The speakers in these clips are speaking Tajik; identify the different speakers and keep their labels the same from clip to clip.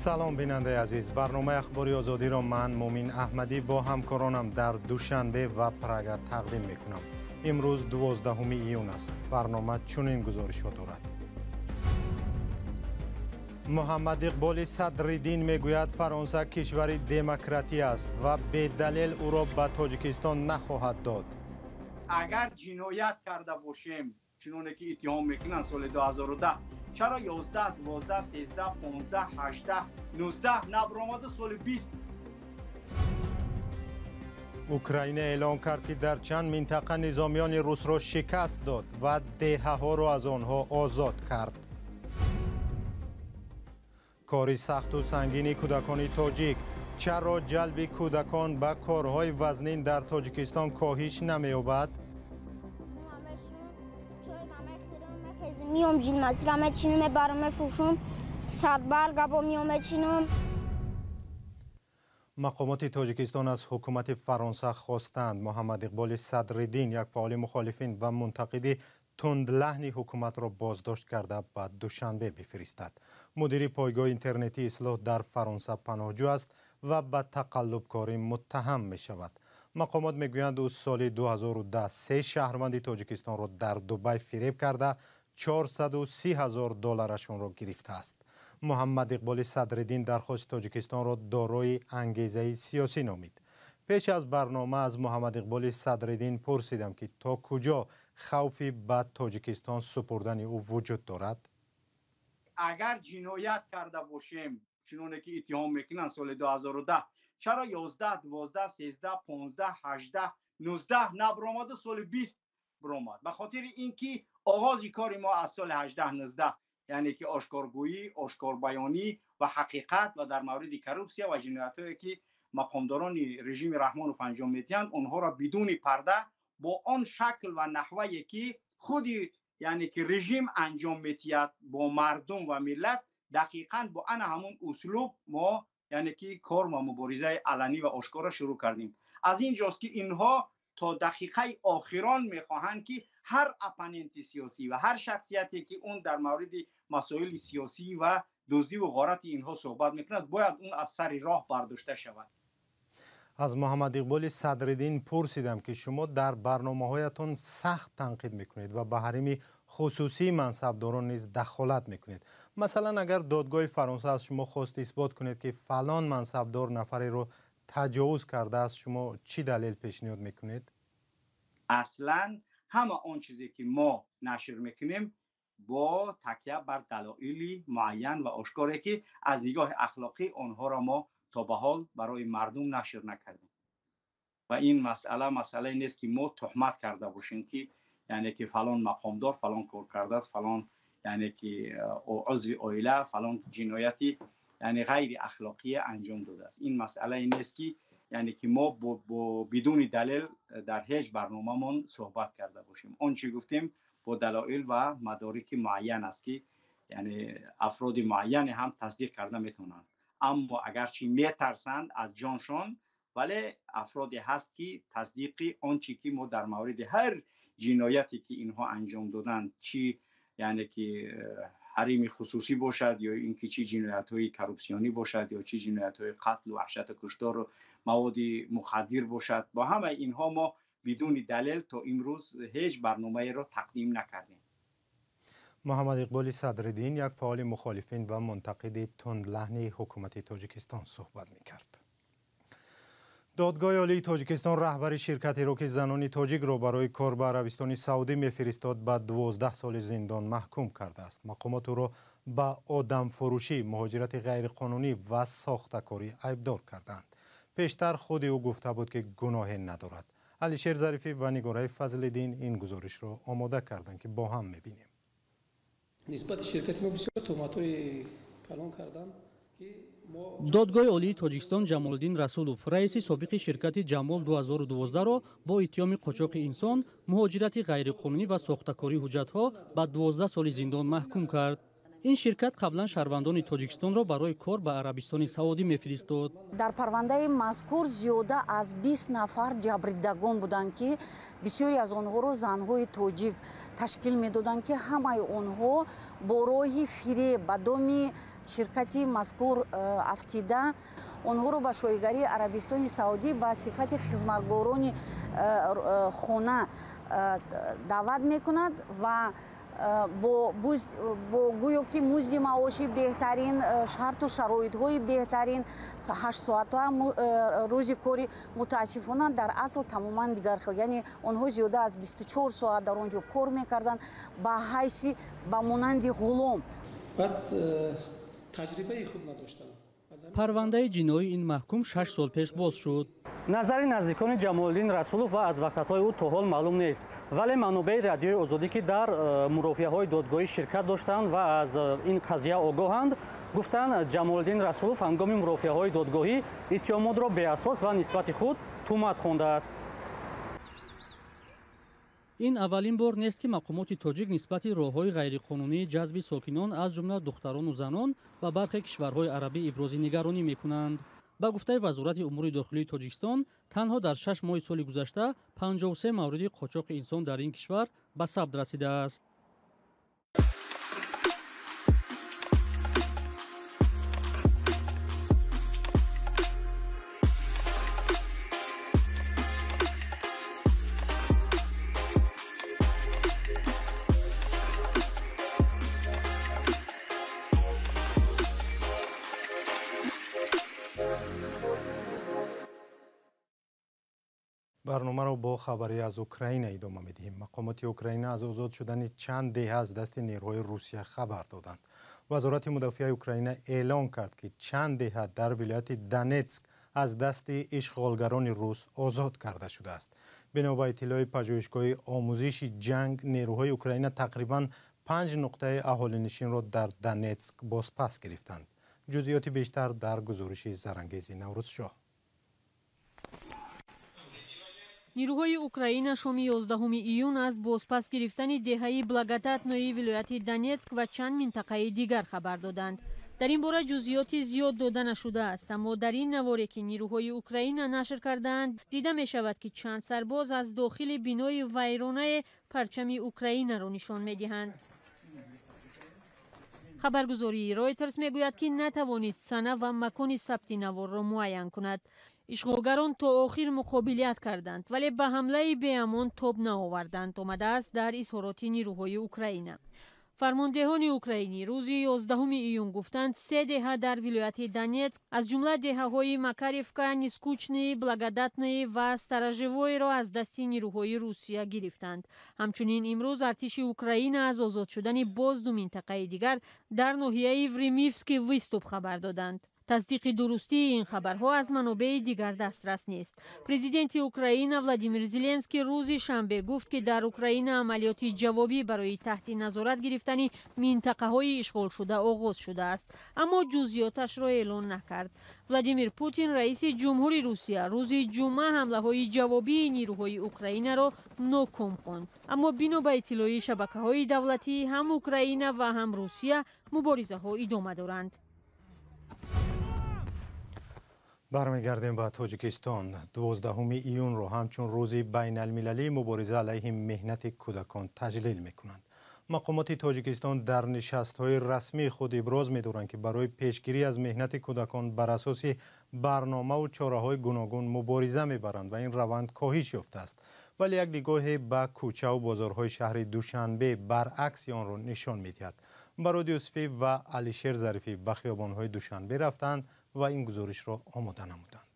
Speaker 1: Салом, бинандаи азиз. Барномаи Ахбори Озодиро ман, Мумин Аҳмадӣ, бо ҳамкоронам дар Душанбе ва Прага тақдим мекунам. Имрӯз 12 июн аст. Барнома чунин гузоришҳо дорад. Муҳаммад Иқболи Садриддин мегӯяд, Фаронса кишвари демократӣ аст ва бедалел ӯро ба Тоҷикистон нахоҳад дод.
Speaker 2: Агар ҷиноят карда бошем, чуноне ки иттиҳом мекунанд, соли 2010 чаро 11, 12, 13, 15, 18, 19 набаромаду соли 20?
Speaker 1: Украина эълон кард, ки дар чанд минтақа низомиёни русро шикаст дод ва деҳаҳоро аз онҳо озод кард. Кори сахту сангини кӯдакони тоҷик. Чаро ҷалби кӯдакон ба корҳои вазнин дар Тоҷикистон коҳиш намеёбад?
Speaker 3: Миём, жилмасира мечинум, мебарам, мефурӯшум, садбарга бо миём мечинум.
Speaker 1: Мақомоти Тоҷикистон аз ҳукумати Фаронса хостанд, Муҳаммад Иқболи Садриддин, як фаъоли мухолифин ва мунтақиди тундлаҳни ҳукуматро боздошт карда, ба Душанбе бифиристад. Мудири пойгоҳи интернетии Ислоҳ дар Фаронса паноҳҷӯ аст ва ба тақаллубкорӣ муттаҳам мешавад. Мақомот мегӯянд, ӯ соли 2010 се шаҳрванди Тоҷикистонро дар Дубай фиреб карда, 430 ҳазор долларашонро гирифтааст. Муҳаммад Иқболи Садриддин дархости Тоҷикистонро дорои ангезаи сиёсӣ номид. Пеш аз барнома аз Муҳаммад Иқболи Садриддин пурсидам, ки то куҷо хавфи ба Тоҷикистон супурдани ӯ вуҷуд дорад.
Speaker 2: Агар ҷиноят карда бошем, чуноне ки иттиҳом мекунанд, соли 2010 чаро 11, 12, 13, 15, 18, 19 набаромаду соли 20 баромад? Ба хотири ин ки оғози кори мо аз соли 18, 19, яъне ки ошкоргӯӣ, ошкорбаёнӣ ва ҳақиқат ва дар мавриди коррупсия ва ҷиноятҳое ки мақомдорони режими Раҳмонов анҷом медиҳанд, онҳоро бидуни парда, бо он шакл ва наҳвае ки худи, яъне ки режим анҷом медиҳад бо мардум ва миллат, дақиқан бо ана ҳамон услуб мо, яъне ки кор ва муборизаи аланӣ ва ошкорро шурӯъ кардем. Аз ин ҷост, ки инҳо то дақиқаи охирон мехоҳанд, ки ҳар оппоненти сиёсӣ ва ҳар шахсияте ки он дар мавриди масоили сиёсӣ ва дуздиву ғорати инҳо суҳбат мекунад, бояд он аз сари роҳ бардошта шавад.
Speaker 1: Аз Муҳаммад Иқболи Садриддин пурсидам, ки шумо дар барномаҳоятон сахт танқид мекунед ва ба ҳарими хусусии мансабдорон низ дахолат мекунед. Масалан, агар додгоҳи Фаронса аз шумо хост исбот кунед, ки фалон мансабдор нафареро таҷовуз кардааст, шумо чӣ далел пешниҳод мекунед?
Speaker 2: Аслан ҳама он чизе ки мо нашр мекунем, бо такя бар далоили муайян ва ошкоре, ки аз нигоҳи ахлоқӣ онҳоро мо то ба ҳол барои мардум нашр накардем. Ва ин масъала масъалае нест, ки мо туҳмат карда бошем, ки яъне ки фалон мақомдор фалон кор кардааст, фалон, яъне ки узви оила фалон ҷинояти, яъне ғайри ахлоқия анҷом додааст. Ин масъалае нест, ки яъне ки мо бо бидуни далел дар ҳеҷ барномамон суҳбат карда бошем. Он чӣ гуфтем, бо далоил ва мадорики муайян аст, ки яъне афроди муайяне ҳам тасдиқ карда метавонанд. Аммо агарчи метарсанд аз ҷоншон, вале афроде ҳаст, ки тасдиқи он чӣ ки мо дар мавриди ҳар ҷинояте ки инҳо анҷом доданд, чӣ, яъне ки ҳарими хусусӣ бошад ё ин ки чӣ ҷиноятҳои коррупсионӣ бошад ё чӣ ҷиноятҳои қатлу ваҳшату куштору маводи мухаддир бошад, бо ҳамаи инҳо мо бидуни далел то имрӯз ҳеҷ барномаеро тақдим накардем.
Speaker 1: Муҳаммад Иқболи Садриддин, як фаъоли мухолифин ва мунтақиди тундлаҳни ҳукумати Тоҷикистон, суҳбат мекард. Додгоҳи Олии Тоҷикистон раҳбари ширкатеро, ки занони тоҷикро барои кор ба Арабистони Саудӣ мефиристод, ба 12 соли зиндон маҳкум кардааст. Мақомот ӯро ба одамфурӯшӣ, муҳоҷирати ғайриқонунӣ ва сохтакорӣ айбдор карданд. Пештар худи ӯ гуфта буд, ки гуноҳе надорад. Алишер Зарифӣ ва Нигораи Фазлиддин ин гузоришро омода карданд, ки бо ҳам мебинем.
Speaker 4: Нисбати ширкати мо бисёр туҳматҳои калон карданд.
Speaker 5: Додгоҳи Олии Тоҷикистон Ҷамолиддин Расулов, раиси собиқи ширкати Ҷамол 2012-ро бо иттиҳоми қочоқи инсон, муҳоҷирати ғайриқонунӣ ва сохтакории ҳуҷҷатҳо ба 12 соли зиндон маҳкум кард. Ин ширкат қаблан шаҳрвандони Тоҷикистонро барои кор ба Арабистони Саудӣ мефиристод.
Speaker 6: Дар парвандаи мазкур зиёда аз 20 нафар ҷабрдидагон буданд, ки бисёре аз онҳоро занҳои тоҷик ташкил медоданд, ки ҳамаи онҳо бо роҳи фиреб ба доми ширкати мазкур афтида, онҳоро ба шоҳигарии Арабистони Саудӣ ба сифати хизматгорони хона даъват мекунад ва бо гӯё ки музди маоши беҳтарин, шарту шароитҳои беҳтарин, 8 соата рӯзи кори, мутаассифона дар асл тамоман дигар хел. Яъне онҳо зиёда аз 24 соат дар он ҷо кор мекарданд ба ҳайси ба монанди ғулом.
Speaker 4: Баъд таҷрибаи хуб надоштам.
Speaker 5: Парвандаи ҷиноии ин маҳкум 6 сол пеш боз шуд. Назари наздикони Ҷамолиддин Расулов ва адвокатҳои ӯ то ҳол маълум нест, вале манобеи Радиои Озодӣ, ки дар мурофиаҳои додгоҳӣ ширкат доштанд ва аз ин қазия огоҳанд, гуфтанд Ҷамолиддин Расулов ҳангоми мурофиаҳои додгоҳӣ иттиҳомотро беасос ва нисбати худ туҳмат хондааст. Ин аввалин бор нест, ки мақомоти тоҷик нисбати роҳҳои ғайриқонунии ҷазби сокинон, аз ҷумла духтарону занон, ба бархе кишварҳои арабӣ ибрози нигаронӣ мекунанд. Ба гуфтаи Вазорати умури дохилии Тоҷикистон, танҳо дар 6 моҳи соли гузашта 53 мавриди қочоқи инсон дар ин кишвар ба сабт расидааст.
Speaker 1: Барномаро бо хабаре аз Украина идома медиҳем. Мақомоти Украина аз озод шудани чанд деҳа аз дасти нерӯҳои Русия хабар доданд. Вазорати мудофиаи Украина эълон кард, ки чанд деҳа дар вилояти Донетск аз дасти ишғолгарони рус озод карда шудааст. Бино ба иттилои пажӯҳишгоҳи омӯзиши ҷанг, нерӯҳои Украина тақрибан 5 нуқтаи аҳолинишинро дар Донетск бозпас гирифтанд. Ҷузъиёти бештар дар гузориши Зарангези Наврӯзшоҳ.
Speaker 7: Нирӯҳои Украина шоми 11 июн аз бозпас гирифтани деҳаи Благодатнои вилояти Донетск ва чанд минтақаи дигар хабар доданд. Дар ин бора ҷузъиёти зиёд дода нашудааст, аммо дар ин наворе, ки нирӯҳои Украина нашр кардаанд, дида мешавад, ки чанд сарбоз аз дохили бинои вайронае парчами Украинаро нишон медиҳанд. Хабаргузории Ройтерс мегӯяд, ки натавонист сана ва макони сабти наворро муайян кунад. Ишғолгарон то охир муқобилият карданд, вале ба ҳамлаи беамон тоб наоварданд, омадааст дар изҳороти нирӯҳои Украина. Фармондеҳони украинӣ рӯзи 11 июн гуфтанд, 3 деҳа дар вилояти Донетск, аз ҷумла деҳаҳои Макаревка, Нескучный, Благодатный ва Сторожевойро аз дасти нирӯҳои Русия гирифтанд. Ҳамчунин имрӯз артиши Украина аз озод шудани боз 2 минтақаи дигар дар ноҳияи Времивский выступ хабар доданд. Тасдиқи дурустии ин хабарҳо аз манобеи дигар дастрас нест. Президенти Украина Владимир Зеленский рӯзи шанбе гуфт, ки дар Украина амалиёти ҷавобӣ барои таҳти назорат гирифтани минтақаҳои ишғолшуда оғоз шудааст, аммо ҷузъиёташро эълон накард. Владимир Путин, раиси ҷумҳури Русия, рӯзи ҷумъа ҳамлаҳои ҷавобии нирӯҳои Украинаро ноком хонд. Аммо бино ба иттилои шабакаҳои давлатӣ, ҳам Украина ва ҳам Русия муборизаҳо идома доранд.
Speaker 1: Бармегардем ба Тоҷикистон. 12 июнро ҳамчун рӯзи байналмилалии мубориза алайҳи меҳнати кӯдакон таҷлил мекунанд. Мақомоти Тоҷикистон дар нишастҳои расмии худ иброз медоранд, ки барои пешгирӣ аз меҳнати кӯдакон бар асоси барномаву чораҳои гуногун мубориза мебаранд ва ин раванд коҳиш ёфтааст. Вале як нигоҳе ба кӯчаву бозорҳои шаҳри Душанбе баръакси онро нишон медиҳад. Барод Юсуфӣ ва Алишер Зарифӣ ба хиёбонҳои Душанбе рафтанд ва ин гузоришро омода намуданд.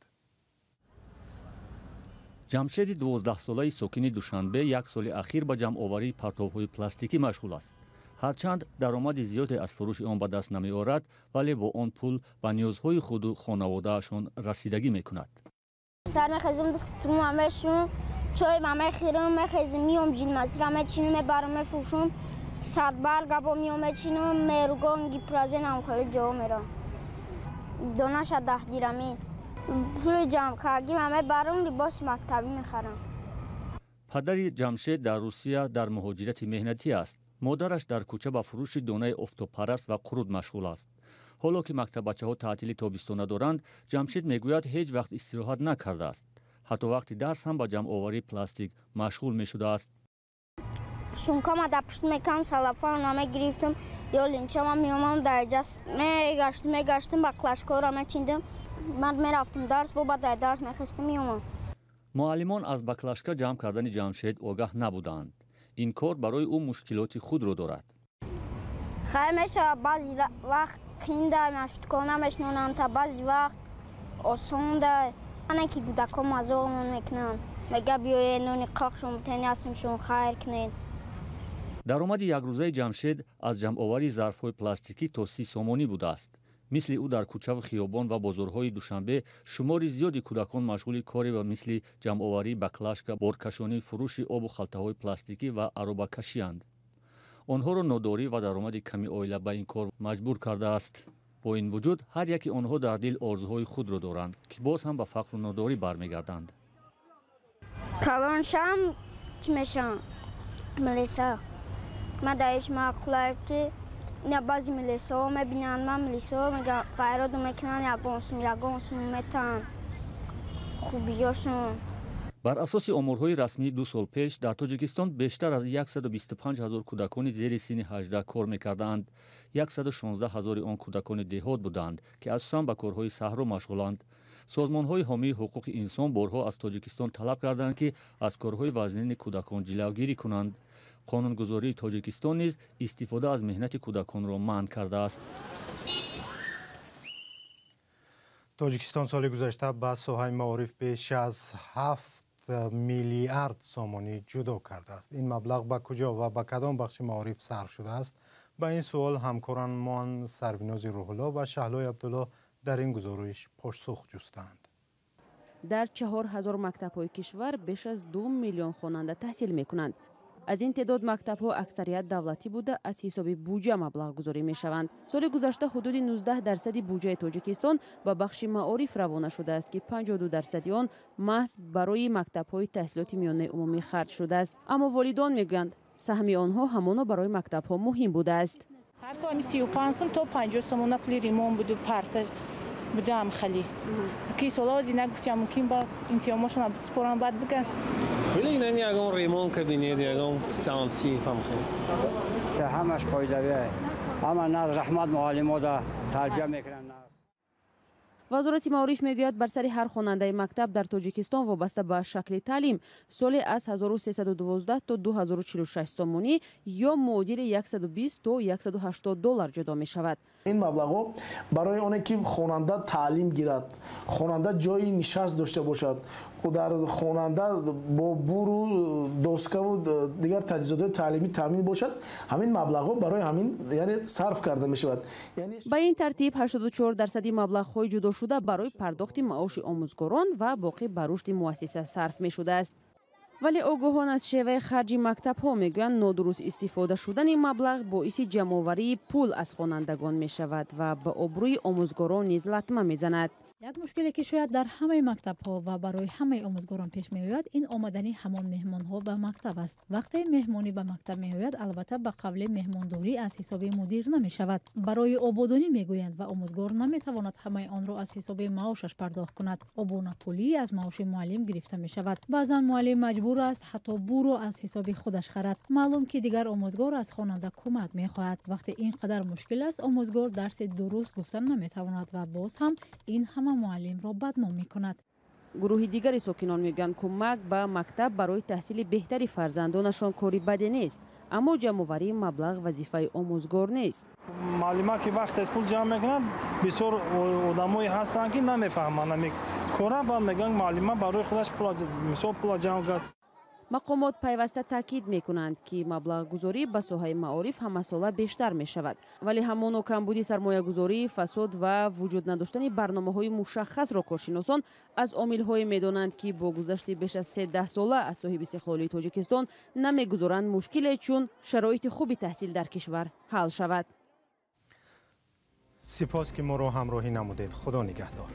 Speaker 8: Ҷамшеди 12-солаи сокини Душанбе як соли ахир ба ҷамъоварии партовҳои пластикӣ машғул аст. Ҳарчанд даромади зиёде аз фурӯши он ба даст намеорад, вале бо он пул ба ниёзҳои худу хонаводаашон расидагӣ мекунад.
Speaker 3: Сар мехезам, дастума мешум, чой мехӯрам, мехезам, миём жилмасира мечинам, мебарам, мефурӯшам, садбарга бо миём мечинам, меругон, гипразенам хеле ҷо мерам. Донаша 10 дирами. Пули ҷамъ кардагим мебарам, либоси мактабӣ мехарам.
Speaker 8: Падари Ҷамшед дар Русия дар муҳоҷирати меҳнатӣ аст. Модараш дар кӯча ба фурӯши донаи офтобпараст ва қурут машғул аст. Ҳоло ки мактаббачаҳо таътили тобистона доранд, Ҷамшед мегӯяд, ҳеҷ вақт истироҳат накардааст. Ҳатто вақти дарс ҳам ба ҷамъоварии пластик машғул мешудааст.
Speaker 3: Сумкама дар пушт мекардам, салафанро мегирифтам ё линчама меомадам, дар ҷа мегаштам, мегаштам, баклажкаҳоро мечиндам. Ман мерафтам дарс, бо баъд дар дарс мехестам, меомадам.
Speaker 8: Муаллимон аз баклажка ҷамъ кардани Ҷамшед огаҳ набуданд. Ин кор барои ӯ мушкилоти худро дорад.
Speaker 3: Хайр мешавад, баъзе вақт қинда, машғулкор намешнонанд, та баъзе вақт осонда. Ане ки кӯдакҳо мазоқмон мекунанд, мега биёед нони қоқшон битен, астимшон хайр кунед.
Speaker 8: Даромади якрӯзаи Ҷамшед аз ҷамъоварии зарфҳои пластикӣ то 30 сомонӣ будааст. Мисли ӯ дар кӯчаву хиёбон ва бозорҳои Душанбе шумори зиёди кӯдакон машғули коре ва мисли ҷамъоварии баклажка, боркашонӣ, фурӯши обу халтаҳои пластикӣ ва аробакашианд. Онҳоро нодорӣ ва даромади ками оила ба ин кор маҷбур кардааст. Бо ин вуҷуд ҳар яки онҳо дар дил орзуҳои худро доранд, ки боз ҳам ба фақру нодорӣ бармегарданд.
Speaker 3: Калон шам чӣ мешавам? Милиса. Ман дар ҳеҷ маъқулае ки ина баъзе милисаҳо мебинанд, ман милисаҳо мегӯям файроду мекунанд, ягон сум, ягон сум метаҳанд хубиёшон.
Speaker 8: Бар асоси оморҳои расмӣ 2 сол пеш дар Тоҷикистон бештар аз 125 ҳазор кӯдакони зери синни 18 кор мекарданд. 116 ҳазори он кӯдакони деҳот буданд, ки асосан ба корҳои саҳро машғуланд. Созмонҳои ҳомии ҳуқуқи инсон борҳо аз Тоҷикистон талаб карданд, ки аз корҳои вазнини кӯдакон ҷилавгирӣ кунанд. Қонунгузории Тоҷикистон низ истифода аз меҳнати кӯдаконро манъ кардааст.
Speaker 1: Тоҷикистон соли гузашта ба соҳаи маориф беш аз 7 миллиард сомонӣ ҷудо кардааст. Ин маблағ ба куҷо ва ба кадом бахши маориф сарф шудааст? Ба ин суол ҳамкоранмон Сарвинози Рӯҳулло ва Шаҳлои Абдулло дар ин гузориш посух ҷустанд.
Speaker 9: Дар 4000 мактабҳои кишвар беш аз 2 миллион хонанда таҳсил мекунанд. Аз ин теъдод мактабҳо аксарият давлатӣ буда, аз ҳисоби буҷа маблағгузорӣ мешаванд. Соли гузашта ҳудуди 19% буҷаи Тоҷикистон ба бахши маориф равона шудааст, ки 52% он маҳз барои мактабҳои таҳсилоти миёнаи умумӣ харҷ шудааст. Аммо волидон мегӯянд, саҳми онҳо ҳамоно барои мактабҳо муҳим будааст.
Speaker 10: Ҳар сол 35 сум то 50 сомона пули ремон буду парта будам хали. Ки солҳо зина гуфтям, мумкин баъд имтиҳонҳошон спорам баъд биган.
Speaker 11: Вале инам ягон ремон кабинет, ягон сеанси фамхе.
Speaker 12: Ҳамаш қоидавӣ. Ҳама наз раҳмат муаллимода тарбия мекунанд.
Speaker 9: Вазорати маориф мегӯяд, бар сари ҳар хонандаи мактаб дар Тоҷикистон вобаста ба шакли таълим соли аз 1312 то 2046 сомонӣ ё муодили 120 то 180 доллар ҷудо мешавад.
Speaker 13: Ин маблағҳо барои оне ки хонанда таълим гирад, хонанда ҷои нишаст дошта бошад, дар хонанда бо буру доскаву дигар таҷҳизотҳои таълимӣ таъмин бошад, ҳамин маблағҳо барои ҳамин яъне сарф карда мешавад.
Speaker 9: Ба ин тартиб 84% маблағҳои ҷудо шуда барои пардохти маоши омӯзгорон ва боқӣ ба рушди муассиса сарф мешудааст. Вале огоҳон аз шеваи харҷи мактабҳо мегӯянд, нодуруст истифода шудани маблағ боиси ҷамъоварии пул аз хонандагон мешавад ва ба обрӯи омӯзгорон низ латма мезанад.
Speaker 14: Як мушкиле ки шояд дар ҳамаи мактабҳо ва барои ҳамаи омӯзгорон пеш меояд, ин омадани ҳамон меҳмонҳо ба мактаб аст. Вақте меҳмонӣ ба мактаб меояд, албатта ба қавли меҳмондорӣ аз ҳисоби мудир намешавад. Барои ободонӣ мегӯянд ва омӯзгор наметавонад ҳамаи онро аз ҳисоби маошаш пардохт кунад. Обунапулӣ аз маоши муаллим гирифта мешавад. Баъзан муаллим маҷбур аст ҳатто буро аз ҳисоби худаш харад. Маълум ки дигар омӯзгор аз хонанда кӯмак мехоҳад. Вақте ин қадар мушкил аст, омӯзгор дарси дуруст гуфта наметавонад ва боз ҳам ин ҳама муаллимро бадном мекунад.
Speaker 9: Гурӯҳи дигари сокинон мегӯянд, кӯмак ба мактаб барои таҳсили беҳтари фарзандонашон кори баде нест, аммо ҷамъоварии маблағ вазифаи омӯзгор нест.
Speaker 15: Муаллима ки вақте пул ҷамъ мекунад, бисёр одамое ҳастанд ки намефаҳманд кора, баъд мегӯянд муаллима барои худаш мисол пула ҷамъ кард.
Speaker 9: Мақомот пайваста таъкид мекунанд, ки маблағгузорӣ ба соҳаи маориф ҳамасола бештар мешавад, вале ҳамоно камбуди сармоягузорӣ, фасод ва вуҷуд надоштани барномаҳои мушаххасро коршиносон аз омилҳое медонанд, ки бо гузашти беш аз 13 сола аз соҳиби истиқлолии Тоҷикистон намегузоранд мушкиле, чун шароити хуби таҳсил дар кишвар ҳал шавад.
Speaker 1: Сипос, ки моро ҳамроҳӣ намудед. Худо нигаҳдор.